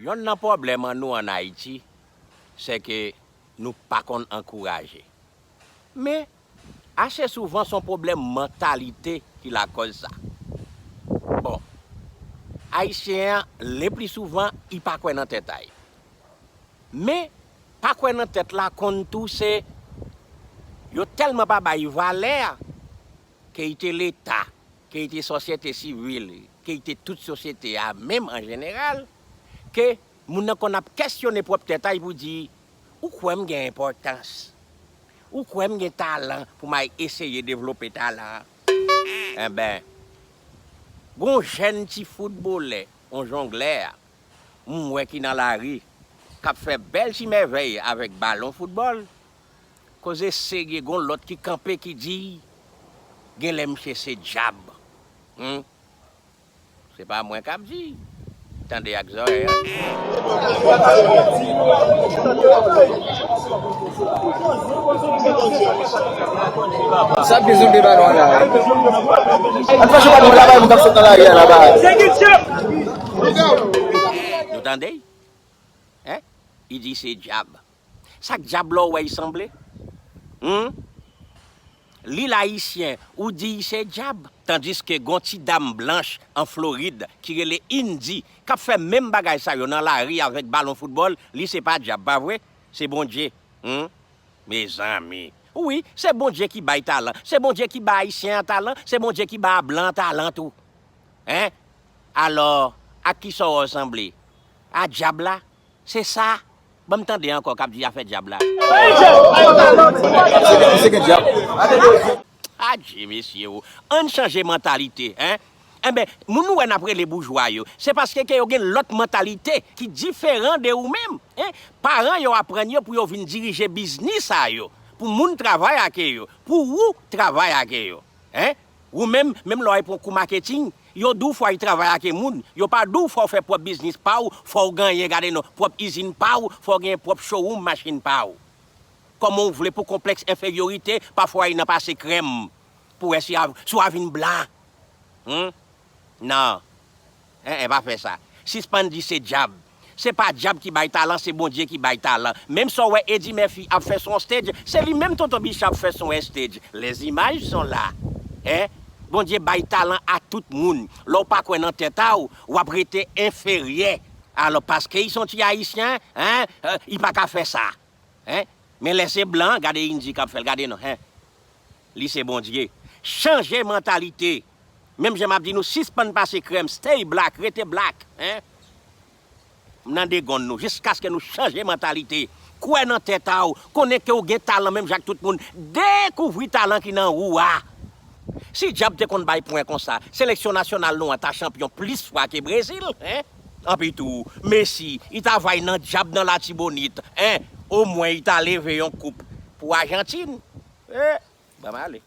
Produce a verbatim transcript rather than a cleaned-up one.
Yonn nan pwoblèm an nou ann Ayiti, se ke nou pa konn ankouraje. Men, ase souvan se yon pwoblèm mantalite ki lakòz sa. Bon, Ayisyen an, le pli souvan, li pa kwè nan tèt a li. Men, pa kwè nan tèt la konn tou se yo tèlman pa bay valè ke li te Leta, ke li te sosyete sivil, ke li te tout sosyete a menm an jeneral, ke moun nan konn ap kesyone pwòp tèt a li pou di, "Ou kwè m gen enpòtans? Ou kwè m gen talan pou m al eseye devlope talan an?" Enben, gon jèn ti foutbolè, on jonglè, m wè ki nan lari, k ap fè bèl ti mèvèy avèk balon foutbòl, koze serye, gon lòt ki kanpe ki di, "Genlè misye se dyab." Hmm? Se pa mwen k ap di. Tande ak zòrèy an. Sa ap gen zonde balon an la. Ann fache pa nou la bay moun k ap sot nan lari a la ba. Nou tande? Hein? Li di se dyab. Sa k dyab la w wè l sanble? Hum? Li l ayisyen, ou di l se dyab. Tandiske gon ti dam blanch an Florid ki rele Indi k ap fè menm bagay sa yo nan lari avèk balon foutbòl, li se pa dyab, pa vre? Se Bondye. Hum? Mezanmi. Wi, se Bondye ki bay talan. Se Bondye ki bay ayisyen an talan. Se Bondye ki bay blan an talan tou. Hein? Alò, ak kisa w wè w sanble? A dyab la? Se sa? Ban m tande ankò k ap di afè dyab la. Misye gen dyab. Adje, mesye o. Ann chanje mantalite, hein? Enben, moun nou wè n ap rele boujwa yo, se paske ke yo gen lòt mantalite ki diferan de ou menm, hein? Paran yo aprann yo pou yo vin dirije biznis a yo, pou moun travay ake yo, pou ou travay ake yo, hein? Ou menm, menm lè w al pran kou maketing, yo di w fò w al travay ake moun, yo pa di w fò w fè pwòp biznis pa w, fò w genyen, gade non, pwòp izin pa w, fò w genyen pwòp showroom machin pa w. Kòman w vle pou konplèks enferyorite, pafwa w al nan pase krèm pou wè si a, si w a vin blan? Hum? Non. En, en, pa fè sa. Sispann di se dyab. Se pa dyab ki bay talan, se Bondye ki bay talan. Menm sa w wè Eddie Murphy ap fè sou yon stage, se li menm Tonton Bicha ap fè sou yon stage. Les images sont là. Hein? Bondye bay talan a tout moun. Lè w pa kwè nan tèt a w, w ap rete enferyè. Alò, paske li se yon ti ayisyen, hein, euh, li pa ka fè sa. Hein? Men lè se blan, gade Indi k ap fè l, gade non, hein? Li se Bondye. Chanje mantalite. Menm jan m ap di nou, sispann pase krèm, stay black, rete black, hein? M nan degonn nou, jiskaske nou chanje mantalite. Kwè nan tèt a w, konnen ke w gen talan menm jan ak tout moun. Dekouvri talan ki nan ou a. Si dyab te konn bay pwen konsa, seleksyon nasyonal nou an ta chanpyon plis fwa ke Brezil, hein? Anpi tou, Messi, li ta vay nan dyab nan Latibonit, hein? Omwen li ta leve yon koup pou Ajantin. Eh, ban m ale.